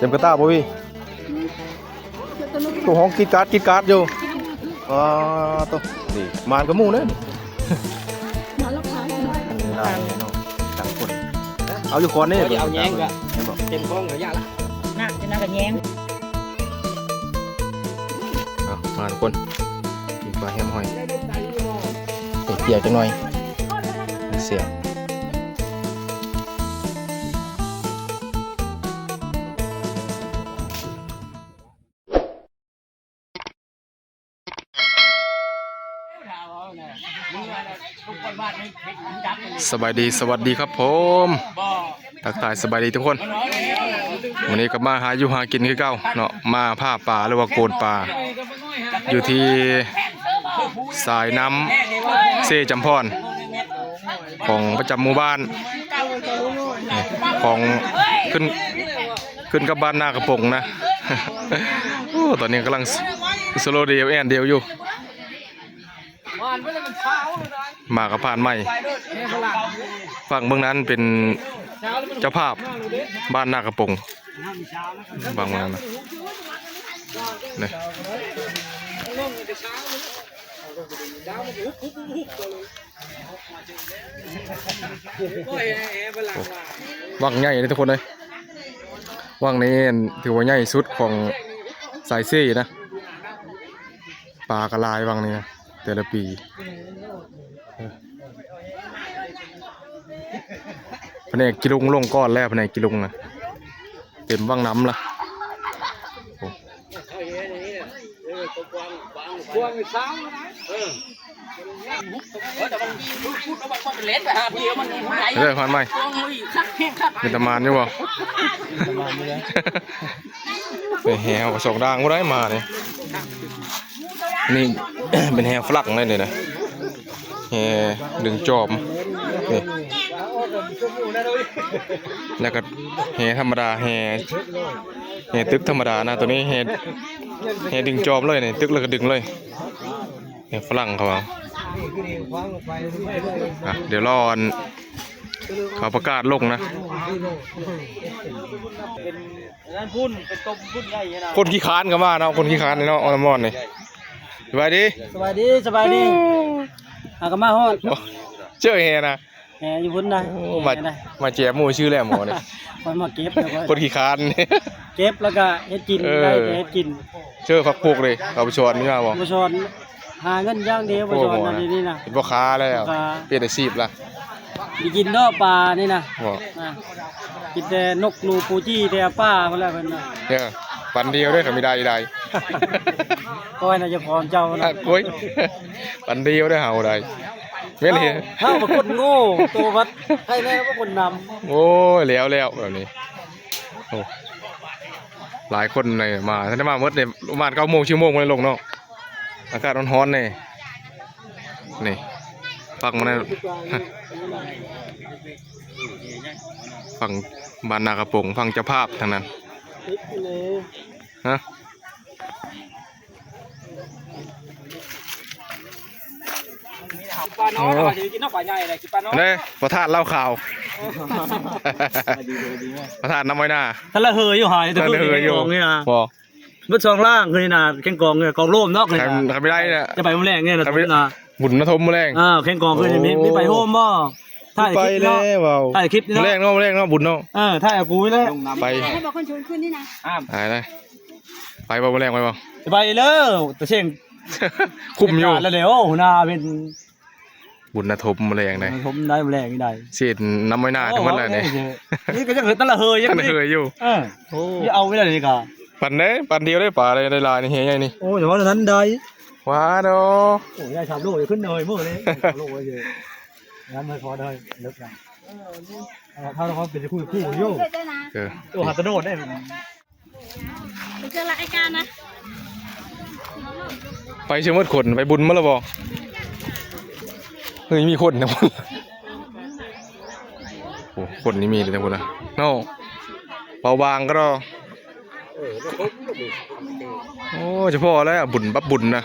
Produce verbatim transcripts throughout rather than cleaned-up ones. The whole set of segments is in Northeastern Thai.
เต็มกระตาบ่พี่ ตัวห้องกรีดกราดกรีดกราดอยู่ อ่า ตัว นี่ มานกะหมู่เด้อ ได้เนาะ ต่างคน เอาอยู่คอนนี่ เอาแยงกะ เห็นบ่ เต็มคลองกะยากละ น่ะ จะน่ากะแยง อ่ะ มาทุกคน กินปลาแฮมหอย เดี๋ยวเกี่ยวจังหน่อย เสีย สบายดี สวัสดีครับผม ทักทายสบายดีทุกคน วันนี้กะมาหาอยู่หากินคือเก่าเนาะ มาผ่าปลาหรือว่าโกนปลา อยู่ที่สายน้ำเซจำพร ของประจำหมู่บ้าน ของขึ้น ขึ้นกับบ้านนากะปงนะ โอ้ ตอนนี้กำลังสโลว์เดียวแอนเดียวอยู่ มากะผ่านใหม่ ฝั่งเบื้องนั้นเป็นเจ้าภาพบ้านนากะปง ฝั่งเบื้องนั้นนะ นี่ วังใหญ่เลยทุกคนเลย วังนี้ถือว่าใหญ่สุดของสายเซนะ ปลากะหลายวังนี้นะ แต่ละปี เออ แผนกกิลุงลงก่อนแล้ว แผนกกิลุงนะ เต็มวังน้ำละ โอ้ เออ ผ่านใหม่ มีตะมานอยู่บ่ ไปแหวสองด่างบ่ได้มาเนี่ย นี่ เป็นแหฝรั่งเลยเนี่ยนะ แหดึงจอม นี่ แล้วกะแหธรรมดา แห แหตึกธรรมดานะ ตัวนี้แห แหดึงจอมเลยเนี่ย ตึกแล้วกะดึงเลย แหฝรั่งเขาเอา อ่ะ เดี๋ยวรออัน เขาประกาศลงนะ นั่นพุ่น เป็นต้มพุ่นใหญ่ขนาด คนขี้ค้านกะมาเนาะ คนขี้ค้านเนาะ ออลมอนนี่ สบายดี สบายดี สบายดี หากะมาฮอด โอ้ เจอแหนะ แหอยู่พุ่นนะ โอ้ มา แหนะ มาแจมหมู่ซื่อแล้วหมอนี่ คนมาเก็บแล้วกะ คนขี้ค้าน เก็บแล้วกะเฮ็ดกิน เออ ได้แต่เฮ็ดกิน เจอผักปลูกเลย เขาไปสอนนี่มาบ่ บ่สอน หาเงินอย่างเดียว บ่สอน โอ้โห อันนี้นี่นะ เป็นพ่อค้าแล้ว พ่อค้า เปลี่ยนอาชีพละ สิกินเนาะปลานี่นะ บ่ อ่ะ กินแต่นกหนูปูจี้แต่ปลาพุ่นแหละเพิ่นน่ะ เนี่ย ปันเดียวเด้อ เขามีได้ได้ โอ้ย น่าจะพร้อมเจ้านะ อ่ะ โอ้ย ปันเดียวเด้อ เฮาได้ แม่นเห็น เฮา เฮาเป็นคนโง่ ตัววัด ให้แน่ว่าคนนำ โอ้ย แล้วแล้วแบบนี้ โอ้ หลายคนเลยมา ถ้าได้มาหมดเนี่ย ประมาณเก้าโมง สิบโมงบ่ได้ลงเนาะ อากาศร้อนๆเนี่ย นี่ ฝั่งมันนะ ฝั่งบ้านนากะปง ฝั่งเจ้าภาพทางนั้น ฮะ ปลาน้อย โอ้ กินนอกปลาใหญ่เลย กินปลาน้อย เด้ ประธานเหล้าขาว ประธานน้ำอ้อยหน้า ท่านละเฮยอยู่หาย แต่เพิ่น ท่านละเฮยอยู่ แข่งกองนี่นะ บ่ เบิดสองล่างคือนี่นะ แข่งกองเนี่ย กองโลมเนาะ ใคร นี่นะ ใครไม่ได้เนี่ย จะไปมื้อแรกเนี่ยนะ ใครไม่ นะ บุญนะทมมื้อแรก อ่า แข่งกองคือนี่ มี โอ้ มีไปโฮมบ่ ถ่ายคลิปเนาะ ไปแล้ว ถ่ายคลิปนี่เนาะ มื้อแรกเนาะ มื้อแรกเนาะ บุญเนาะ เออ ถ่ายกับกูนี่แหละ ไป ให้บอกคนชวนขึ้นนี่นะ อ่า ไปนะ ไปบ่มื้อแรก ไปบ่ จะไปเลย แต่เสียง คุ้มอยู่ แล้วเดี๋ยวหัวหน้าเป็น บุญนะทมมื้อแรกได้ ทมได้มื้อแรกนี่ได้ เศษน้ำอ้อยหน้าทั้งหมดเลยเนี่ย โอ้โห นี่ก็ยังเหลือแต่ละเฮยยัง แต่ละเฮยอยู่ เออ โอ้ อย่าเอาไว้เลยนี่กะ ปันเด้ ปันเดียวได้ปลาได้หลายๆนี่ เฮยใหญ่นี่ โอ้ แต่ว่านั้นได้ ว้าดอ โอ้ย ได้สามโลเลย ขึ้นเลยมื้อนี้ สามโลเลย น้ำไม่พอได้ เลิกนะ เออ ถ้าเราเป็นคู่ คู่อยู่ เออ ตัวหาตะโนดได้ ไปเจอรายการนะ ไปเชียงใหม่ขน ไปบุญมาแล้วบ่ เฮ้ย มีคนนะ โอ้ คนนี่มีเลยนะคนนะ เนาะ เบาบางก็รอ โอ้ เฉพาะแล้วบุญบับบุญนะ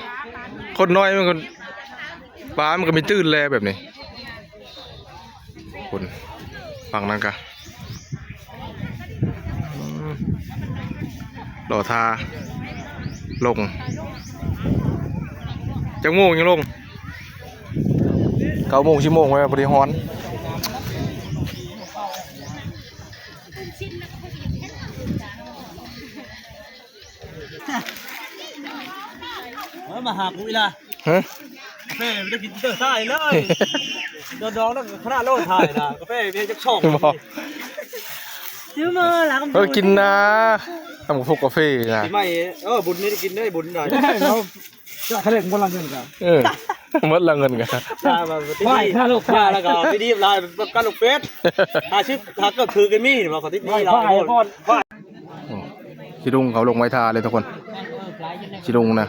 คนน้อยมันก็ ปลามันก็มีตื้นแล้วแบบนี้ คุณ ฝั่งนั้นกะ อืม รอท่าลง จักโมงยังลง เก้าโมง สิบโมงไว้พอดีฮ้อน เออมาหากูอีกละ ฮะ กาแฟไม่ได้กินเตอร์ซ่าเลยดองดองนั่นขนาดโลดถ่ายนะกาแฟเบียร์จักช่อง บอก ซื้อมาหลัง เออกินนะทำกับพวกกาแฟนะ ปีใหม่เออบุญนี่ได้กินได้บุญได้ เขาจะเขาเรียกว่าเงินกัน เออหมดละเงินกัน ตามาที่นี่มาแล้วก็ที่นี่ลายประกันลูกเฟสหาชิปหาเกือบถือกันมีมาขอที่นี่ลาย ชิลุงเขาลงไว้ท่าเลยทุกคน ชิลุงนะ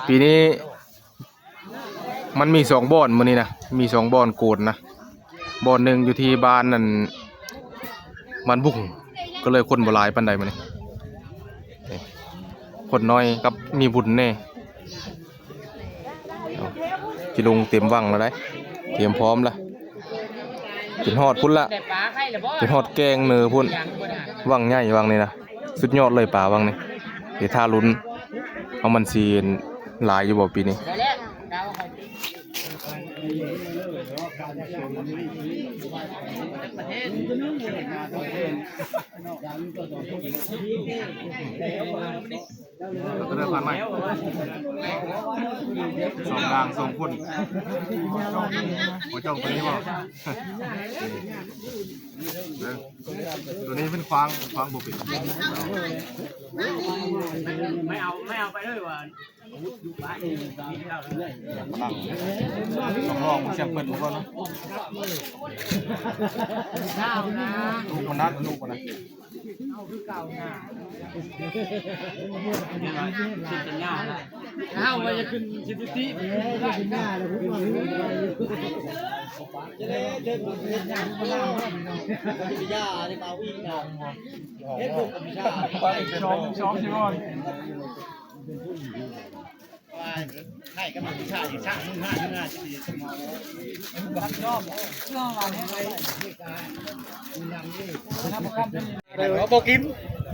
ปีนี้ มันมีสองบ่อนมื้อนี้นะ มีสองบ่อนโกนนะ บ่อนหนึ่งอยู่ที่บ้านนั่น บ้านบุ้ง ก็เลยคนบ่หลายปานใดมื้อนี้ นี่ คนน้อยกับมีบุญแน่ เอา จิลุงเตรียมวังแล้วได้ เตรียมพร้อมแล้ว จนฮอดพุ้นละ จนฮอดแกงเนอพุ้น วังใหญ่วังนี่นะ สุดยอดเลยปลาวังนี่ เดี๋ยวท่าลุ้น เอามันสิหลายอยู่บ่ปีนี้ เราจะได้พันใหม่ สองด่างสองคน หัวจ้องตัวนี้บ่ เออ ตัวนี้เป็นควาง ควางบุก ไม่เอาไม่เอาไปเลยว่ะ ตั้งสองรองเสียงเปิดมาก่อนเนาะ ลูกมันนัดลูกมันนะ เอาไปจะขึ้นสถิติ สองสองชิบอน เราบอกกิน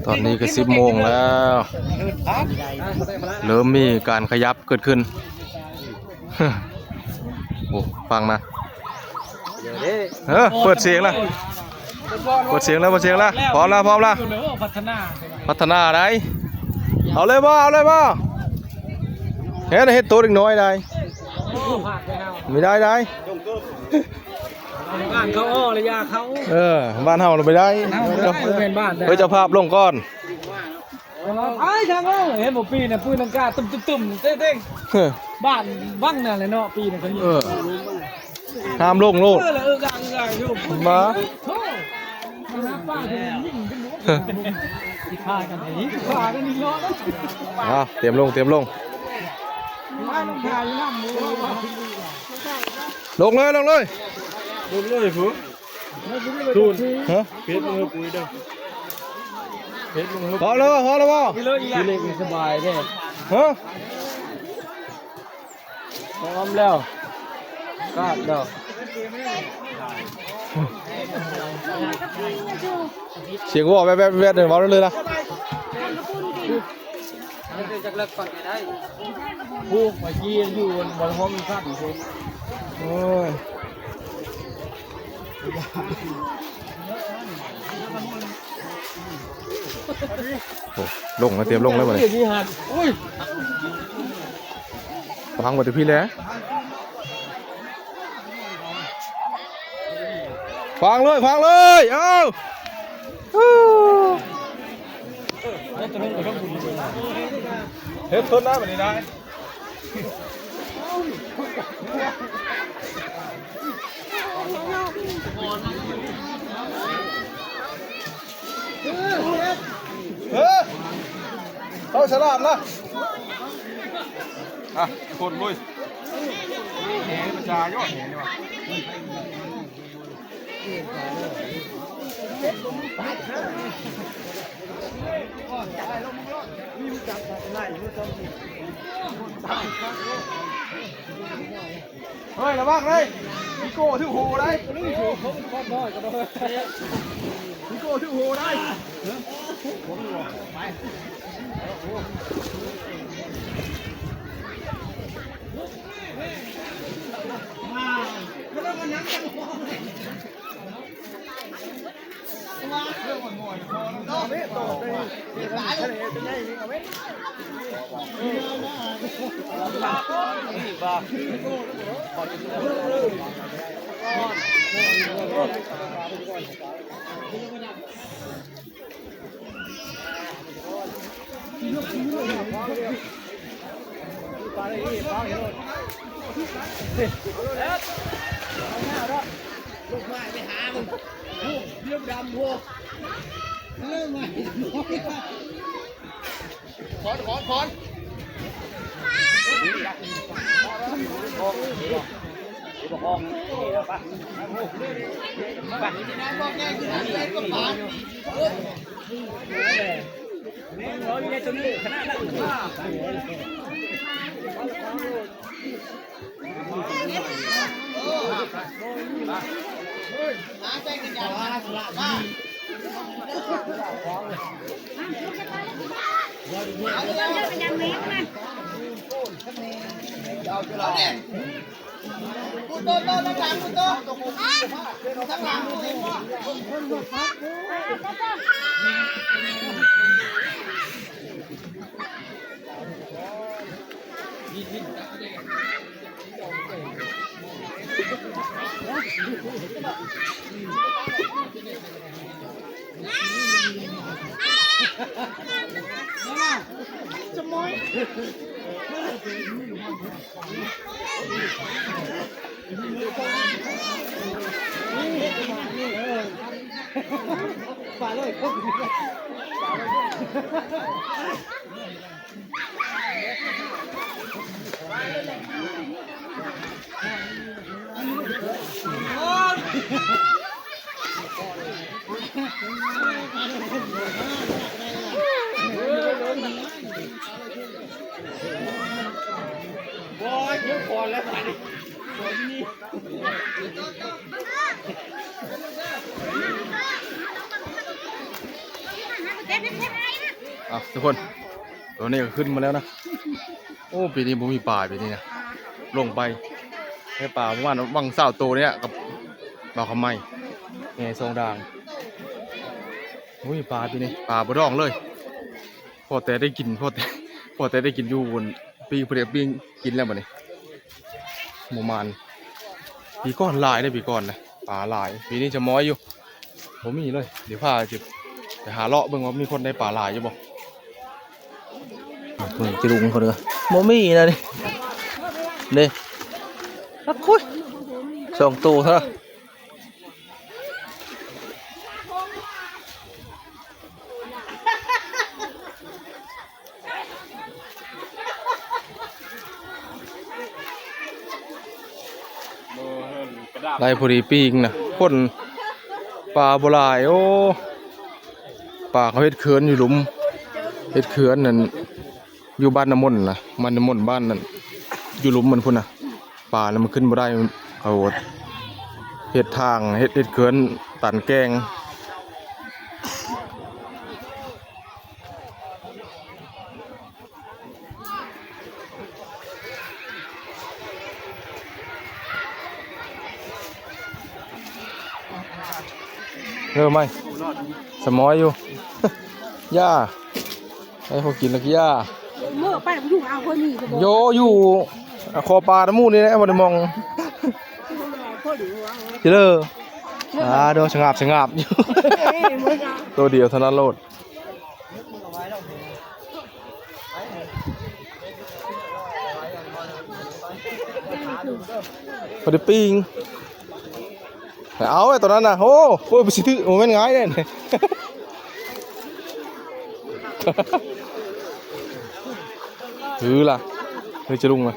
ตอนนี้ก็สิบโมงแล้ว เริ่มมีการขยับเกิดขึ้น โอ้ ฟังนะ เออ เปิดเสียงแล้ว เปิดเสียงแล้ว เปิดเสียงแล้ว พร้อมแล้ว พร้อมแล้ว พัฒนา พัฒนาได้ เอาเลยบ่ เอาเลยบ่ เฮ็ด เฮ็ดตัวเด็กน้อยได้ ไม่ได้ได้ บ้านเขาอ้อระยาเขา เออ บ้านเฮาเราไม่ได้ เอาไม่ได้เป็นบ้าน เฮ้ย เจ้าภาพลงก่อน ไอ้ทางเอ้าเห็นบอกปีน่ะปืนลังกาตึมตึมตึมเต้งเต้ง เฮ้ย บ้านบ้างนั่นแหละเนาะปีน่ะเขายิง เออ ห้ามลงโลด เออละเออกลางกลางอยู่ มา โอ้มันนับป้าถึงยิงขึ้นหมดพากันไอ้นี่พากันนี่เนาะ อ่ะ เตรียมลง เตรียมลง พาลงพาอยู่น้ำหมู ลงเลย ลงเลย ลงเลยผม ตูนฮะ เพชรมือปุ๋ยเด้อเพชรมือ พอแล้วบ่พอแล้วบ่ พี่เล็กสบายเด้อ ฮะ พร้อมแล้วกาดแล้ว เสียงว่าแวบแวบแวบเดี๋ยวเบาเลยนะ จักเลิกก่อนก็ได้ผู้มากี้อยู่บนห้องมีภาพอยู่ โอ้ย โอ้ ลงแล้ว เตรียมลงแล้วบ่เนี่ย นี่หันอุ้ย ฟังบ่แต่พี่แหละ ฟังเลย ฟังเลย เอ้า เฮ็ดทนได้บ่นี่ได้ เฮ้ย เข้าฉลามนะ อ่ะ คนลุย แหงมันจะยอดแหงนี่หว่า มีมันจับไล่มันต้องมี เฮ้ย ระวังเลยพี่โก้ถือโหได้พี่โก้ถือโหได้อ่ะทุกคน ตอนนี้ก็ขึ้นมาแล้วนะ โอ้ ปีนี้บ่มีปลาปีนี้นะ ลงไปได้ปลาประมาณวังซาวโตเนี่ยกับปลาขาวไหม้แหสองด่าง โอ้ย ปลาปีนี้ปลาบ่ดองเลย พอแต่ได้กิน พอแต่ พอแต่ได้กินอยู่บนปีเพิ่นเอาปิ้งกินแล้วบัดนี้ หมู่มาน ปีก่อนหลายเด้อ ปีก่อนนะ ปลาหลาย ปีนี้จะม้อยอยู่ บ่มีเลย เดี๋ยวพาจะไปหาเลาะเบิ่งว่ามีคนได้ปลาหลายอยู่บ่ เบิ่งจิลุงเขาเด้อ บ่มีนะนี่ นี่ อักคุย สองตัวเท่า ได้พอดีปิ้งนะ คนปลาบ่หลาย โอ้ ปลาเขาเฮ็ดเขื่อนอยู่หลุม เฮ็ดเขื่อนนั่น อยู่บ้านน้ำมนต์นะ บ้านน้ำมนต์ บ้านนั่น อยู่หลุมมันพุ้นนะ ปลาน่ะมันขึ้นบ่ได้ เขาเฮ็ดทาง เฮ็ด เฮ็ดเขื่อนตันแกง เออ ไม่ สมอยอยู่ ย่า ให้เขากินแล้วก็ย่า เมื่อไปอยู่เอาคนนี้ก็บอก โย อยู่ อ่ะ คอปลาน้ำมูกนี่แหละ บ่ได้มอง คนนี้ว่า เจอเลย อ่า โดนสงับ สงับอยู่ เอ้ย มันก็ ตัวเดียวเท่านั้นโลด พอดีปิ้ง เอาไอ้ตัวนั้นนะ โอ้ โอ้ย ไปสิถือ โอ้ แม่นง่ายเลย ถือล่ะ เฮ้ย จะลุงมา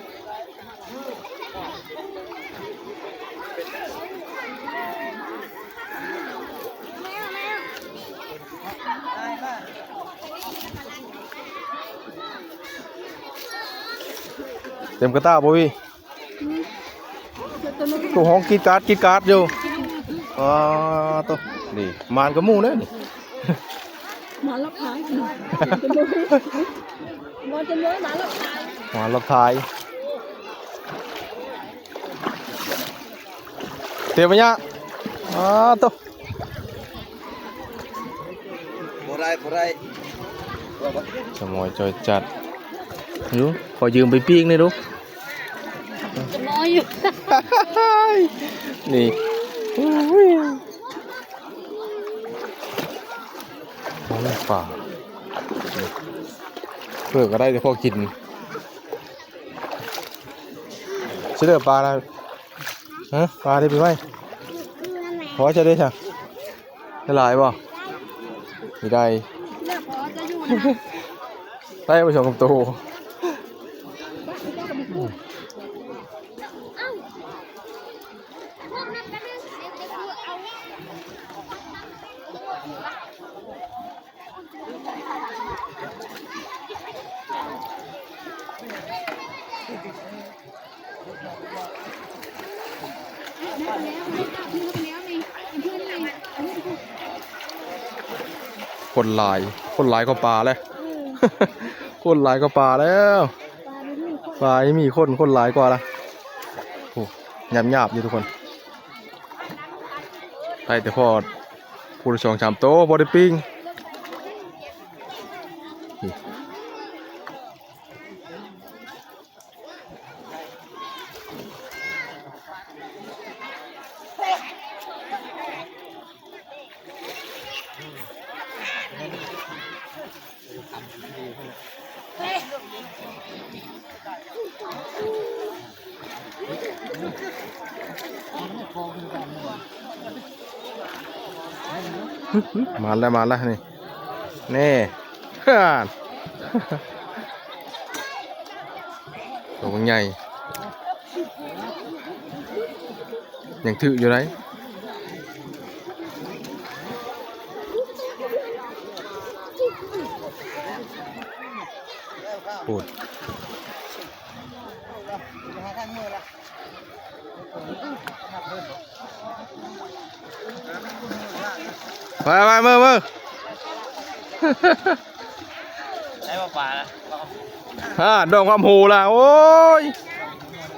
เต็มกระตาบ่พี่ อืม ตัวฮ้องกรีดกราดกรีดกราดอยู่ อ่า ตัว นี่ หมานกะหมู่เด้นี่ หมานรอบท้าย หมานจนเว้ย หมานรอบท้าย หมานรอบท้าย เตรียมไว้เนี่ย อ่า ตัว บ่ได้ บ่ได้ สมอยจอยจัด อยู่ ขอยืมไปปิ้งหน่อยดู น้อยอยู่ นี่ อุ้ย โอ้ย ปลา เพื่อก็ได้แต่พอกิน สิเด้อปลานะ ฮะ ปลาได้ไปไหม ขอจะได้จ้ะ ได้หลายบ่ ไม่ได้ ได้ไปสองสามตัว คนหลาย คนหลายกว่าปลาเลย คนหลายกว่าปลาแล้ว ปลาไม่มีคน คนหลายกว่าละ โอ้ หยาบๆอยู่ทุกคน ได้แต่พอ ผู้ละสองสามโต บ่ได้ปิ้ง มาแล้ว มาแล้ว นี่ นี่ ตัวใหญ่ ยังถืออยู่ไหน โอ้ย ไปไปมือมือ ได้ปลาปลาแล้ว อ่า ดองความโหล่ะ โอ้ย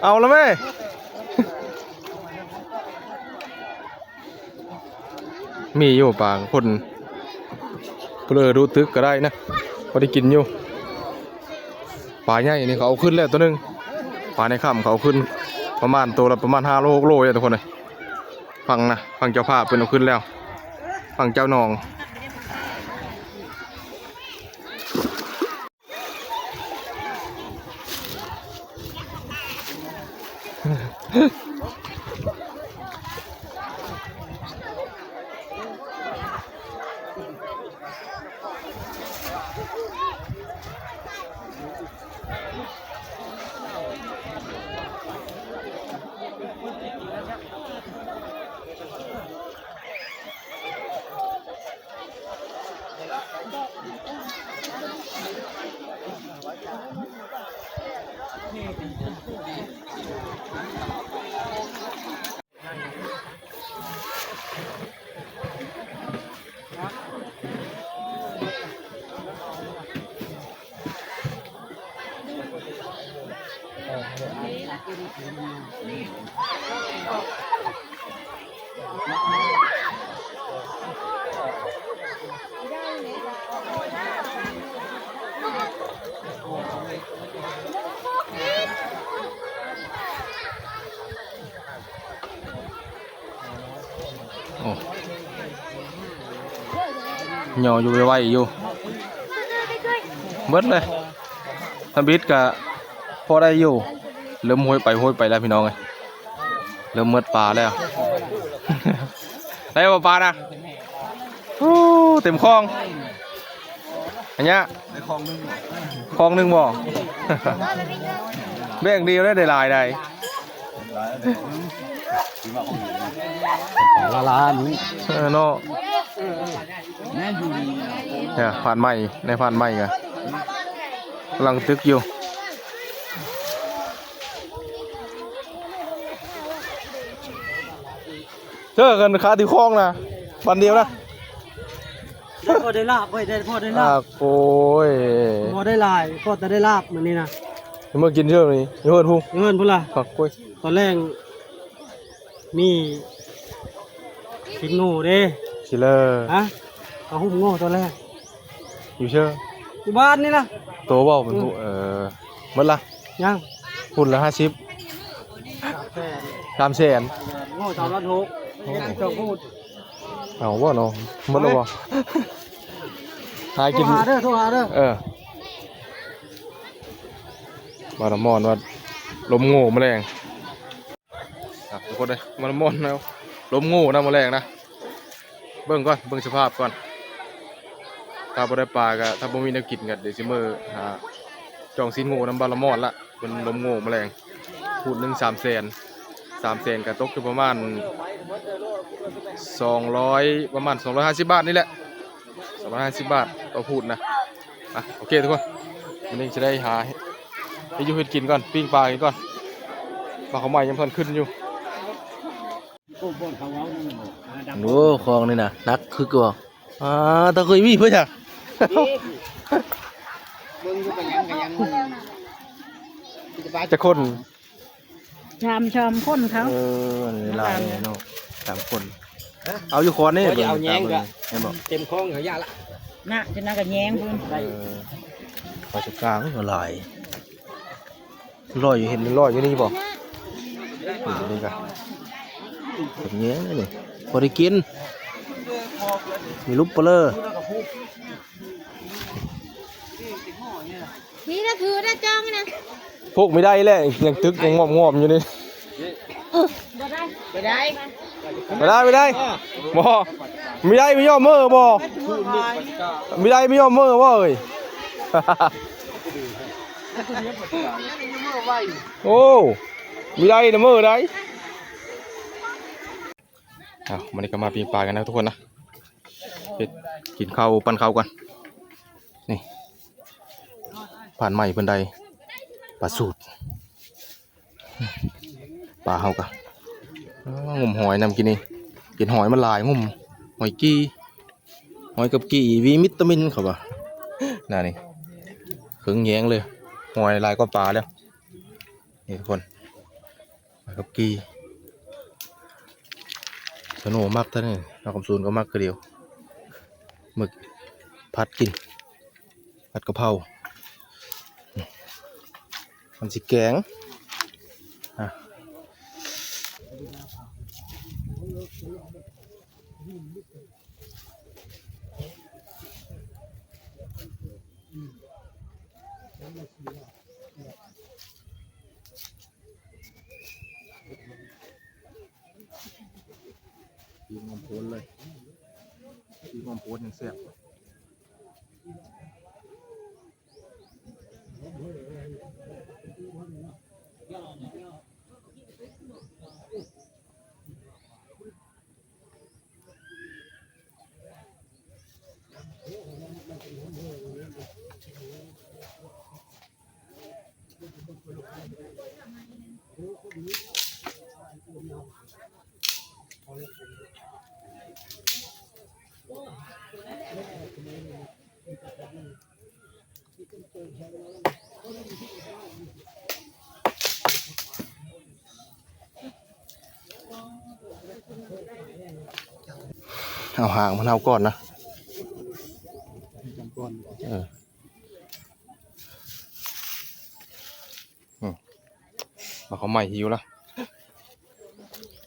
เอาละแม่ มีอยู่ปลาคนเปลือดูตึกก็ได้นะ พอได้กินอยู่ ปลาใหญ่นี่เขาเอาขึ้นแล้วตัวหนึ่ง ปลาในค่ำเขาเอาขึ้น ประมาณตัวละประมาณห้าโลหกโลเนี่ยทุกคนเลย ฟังนะ ฟังเจ้าภาพเป็นเอาขึ้นแล้ว ฟังเจ้าหนอง โอ้ เหนียวอยู่ ไวๆอยู่ เบิดเลย ทำบิดกะพอได้อยู่ เริ่มห้อยไปห้อยไปแล้วพี่น้องเอ้ย เริ่มเมิดปลาแล้ว ได้บ่ปลานะ โอ้ เต็มคลอง อันเนี้ย ในคลองหนึ่งบ่ คลองหนึ่งบ่ แบ่งเดียวได้หลายได้ หลายได้ ปลาล้าน เออเนาะ แม่นอยู่นี่ เนี่ย ผ่านใหม่ ในผ่านใหม่กะกำลังตึกอยู่ เจอกันขาที่คลองนะ วันเดียวนะ ได้พอได้ลาบเว้ย ได้พอได้ลาบ อ่า โอ้ย พอได้หลาย พอแต่ได้ลาบมื้อนี้นะ เมื่อกินเยอะนี่ เพื่อนพุง เพื่อนพุงล่ะ ผักกล้วย ตอนแรก มี กินโง่เด้ สิเลอ ฮะ เอาหุ้มโง่ตอนแรก อยู่เชื่อ อยู่บ้านนี่นะ โตเว้าเป็นผู้ อืม เออ หมดละ ยัง พุนละห้าสิบ สามแสน โง่สามล้านหก โอ้ เจ้าพูด เอาบ่เนาะ หมดแล้วบ่ หากิน โทรหาเด้อ โทรหาเด้อ เออ มาละม่อนว่า ลมโง่แมลง อ่ะ ทุกคนเลย มาละม่อนแล้ว ลมโง่นะแมลงนะ เบิ่งก่อน เบิ่งสภาพก่อน ถ้าบ่ได้ปลาก็ ถ้าบ่มีแนวกินก็ เดี๋ยวสิมื้อหา จองซีนโง่นำบาละม่อนละ เป็นลมโง่แมลง พูนหนึ่งสามแสน สามแสนก็ตกอยู่ประมาณ สองร้อย ประมาณ สองร้อยห้าสิบ บาทนี่แหละ สองร้อยห้าสิบ บาทต่อพูนนะ อ่ะ โอเคทุกคน วันนี้จะได้หา เฮ็ดอยู่เฮ็ดกินก่อน ปิ้งปลากินก่อน ปลาเขาวใหม่ยังพันขึ้นอยู่ โอ้ คลองนี่นะ หนักคือเก่า อ่า ตะกุยมีเพิ่นจ้ะ เบิ่งอยู่กันยังกันยัง จักคน ชามชอมคนเขา เออ นี่หลายเนาะ สามคน เอาอยู่คอนนี่ ว่าจะเอาแยงกะ เห็นบ่ เต็มคลองเขายากละ น่ะ จะน่ากับแยงเพิ่น เออ ปลาสกกลางก็หลาย ลอยอยู่ เห็นลอยอยู่นี่บ่ นี่ตัวนี้กะ เป็นแยงนี่ พอได้กิน มีลูกเปลอ นี่นะ ถือนะ จ้องนี่นะ พวกไม่ได้แหละ ยังตึกยังงอมๆอยู่นี่ บ่ได้ บ่ได้ ไม่ได้ ไม่ได้ บ่ ไม่ได้ ไม่ยอมเมื่อบ่ ไม่ได้ ไม่ยอมเมื่อบ่เอ้ย โอ้ ไม่ได้นะเมื่อได้ อ้าว วันนี้ก็มาปิ้งปลากันนะทุกคนนะ เฮ็ดกินข้าว ปั้นข้าวก่อน นี่ ผ่านใหม่เพิ่นได้ ปลาสูด ปลาเฮากะ อ้าว งมหอยนำกินนี่ กินหอยมันหลาย งม หอยกี้ หอยกับกี้ วีมิตามินเขาว่า น่านี่ เคิงแยงเลย หอยหลายกว่าปลาแล้ว นี่ทุกคน หอยกับกี้ สโนว์มักเท่านั้น นครศูนย์ก็มักคือเดียว หมึกผัดกิน ผัดกะเพรา มันสิแกง อ่ะ ปีงอมโพนเลย ปีงอมโพนยังแซ่บ เอาหางมันเอาก่อนนะ เออ อืม เอาเขาวใหม่หิวละ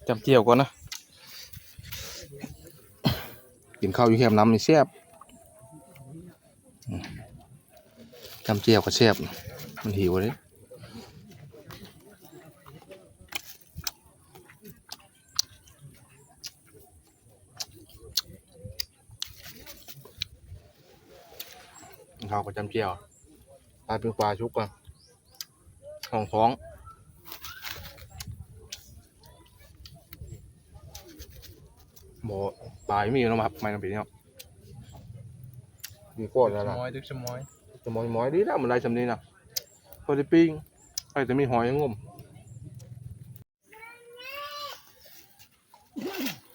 จำเจียวก่อนนะ กินข้าวอยู่แคมน้ำนี่แซ่บ อืม จำเจียวก็แซ่บ มันหิวเลย ข้าวก็จำเจียว ปลาปิ้งปลาชุกก่อน ของท้อง บ่ ปลาไม่มีเนาะครับ ไม่ต้องไปเนาะ มีก้อนแล้วนะ สมอย ตึกสมอย สมอย สมอย ดีแล้ว มันได้สำนี้นะ พอได้ปิ้ง ใครจะมีหอยงม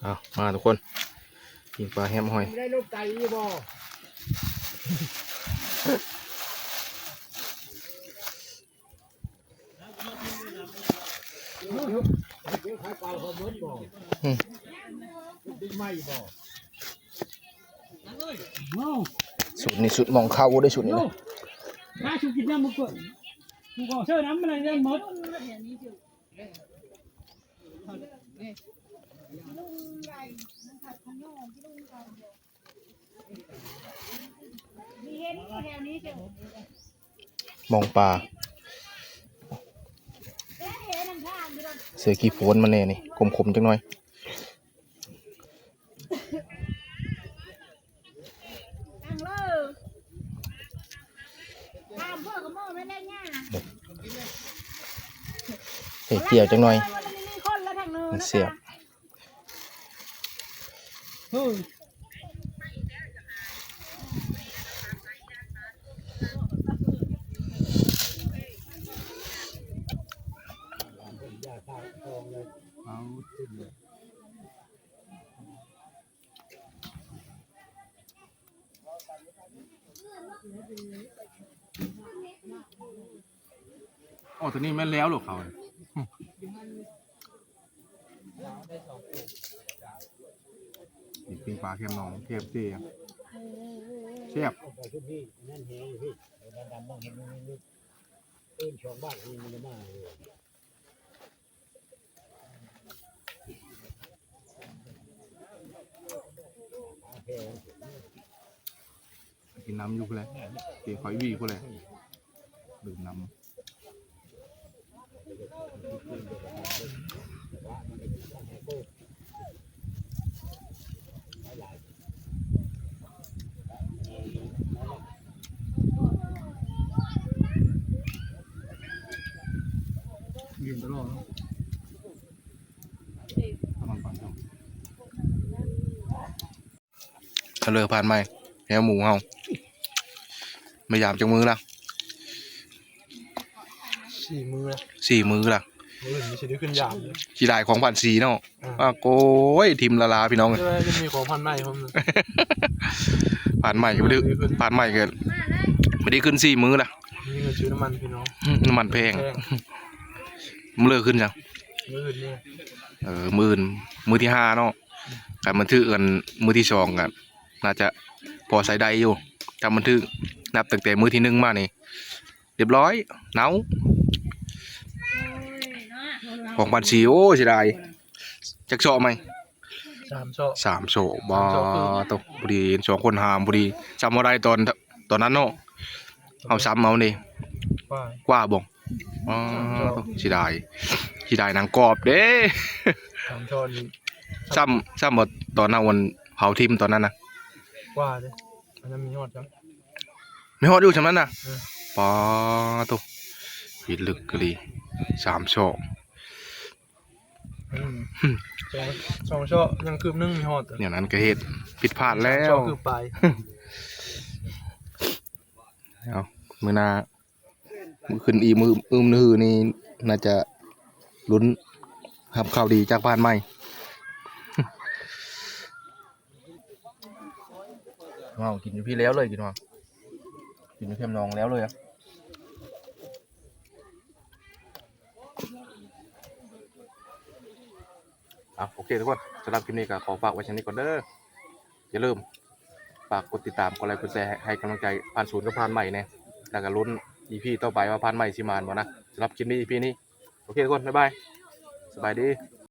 เ เอามาทุกคน ปิ้งปลาแฮมหอย ได้ลูกไก่อีบ่ อืม สูตรนี้สูตรหม่องข้าวได้สูตรนี้นะ มาชูกินน้ำมันก่อน กูขอเชิญน้ำมันอะไรเนี่ยหมด หม่องปลา เสือขี้โพนมาแน่นี่ ขมๆจังหน่อย ใส่เจียวจังหน่อย มันเสียบ อ๋อ ตัวนี้แม่นแล้วเหรอเขา นี่ปิ้งปลาเค็มหนอง เคเอฟซี อะ แซ่บ กินน้ำอยู่พู้นแหละ กินหอยหวีพู้นแหละ ดื่มน้ำ ยืนตลอดเนาะ กำลังปั่นอยู่ เอาเลยผ่านใหม่ แฮวหมูเฮา มายามจักมื้อละ สี่มื้อละ สี่มื้อละ มื้ออื่นมีสิได้ขึ้นยามเลย สิได้ของพันสี่เนาะ อ่า ว่าโก้ย ทิมละลาพี่น้อง จะได้มีของพันใหม่พร้อมนะ ผ่านใหม่ก็บ่ได้ ผ่านใหม่ก็บ่ได้ขึ้นสี่มื้อละ มีเงินซื้อน้ำมันพี่น้อง อืม น้ำมันแพง แพง มื้อเลิกขึ้นจัง มื้ออื่นนี่ เออ มื้ออื่น มื้อที่ห้าเนาะ การบันทึกกันมื้อที่สองกัน น่าจะพอใช้ได้อยู่ ถ้าบันทึกนับตั้งแต่มื้อที่หนึ่งมานี่ เรียบร้อย เนา ของพันสี่ โอ้ เสียดาย จักซอกไหม สามซอก สามซอก บ่ สามซอกครึ่ง ตกพอดี สองคนหามพอดี ซ้ำบ่ได้ตอน ตอนนั้นเนาะ เอาซ้ำเอานี่ กว่า กว่าบ่ อ๋อ สามซอก เสียดาย เสียดายหนังกรอบเด้ สามซอกนี่ ซ้ำ ซ้ำบ่ตอนนั้นวันเผาทิ่มตอนนั้นนะ กว่าเด้ อันนั้นมีฮอดครับ มีฮอดอยู่ช่ำนั้นนะ เออ ปาโต ผิดลึกกะลี สามซอก อืม สอง สองซอกยังคืบหนึ่งมีฮอด อย่างนั้นก็เหตุผิดพลาดแล้ว สองซอกคืบปลาย เอา มื้อหน้า มื้อขึ้นอีก มื้อ มื้อ มื้อนี่น่าจะลุ้นรับข่าวดีจากผ่านใหม่ ว้าว กินอยู่พี่แล้วเลย กินว่า กินอยู่เค็มหนองแล้วเลยอะ อ่ะ โอเคทุกคน สำหรับคลิปนี้ก็ขอฝากไว้แค่นี้ก่อนเด้อ อย่าลืมฝากกดติดตาม กดไลค์ กดแชร์ ให้ ให้กำลังใจผ่านศูนย์กับผ่านใหม่เนี่ย แล้วก็ลุ้น อีพี ต่อไปว่าผ่านใหม่สิมานบ่นะ สำหรับคลิปนี้ อีพี นี้ โอเคทุกคน บ๊ายบาย สบายดี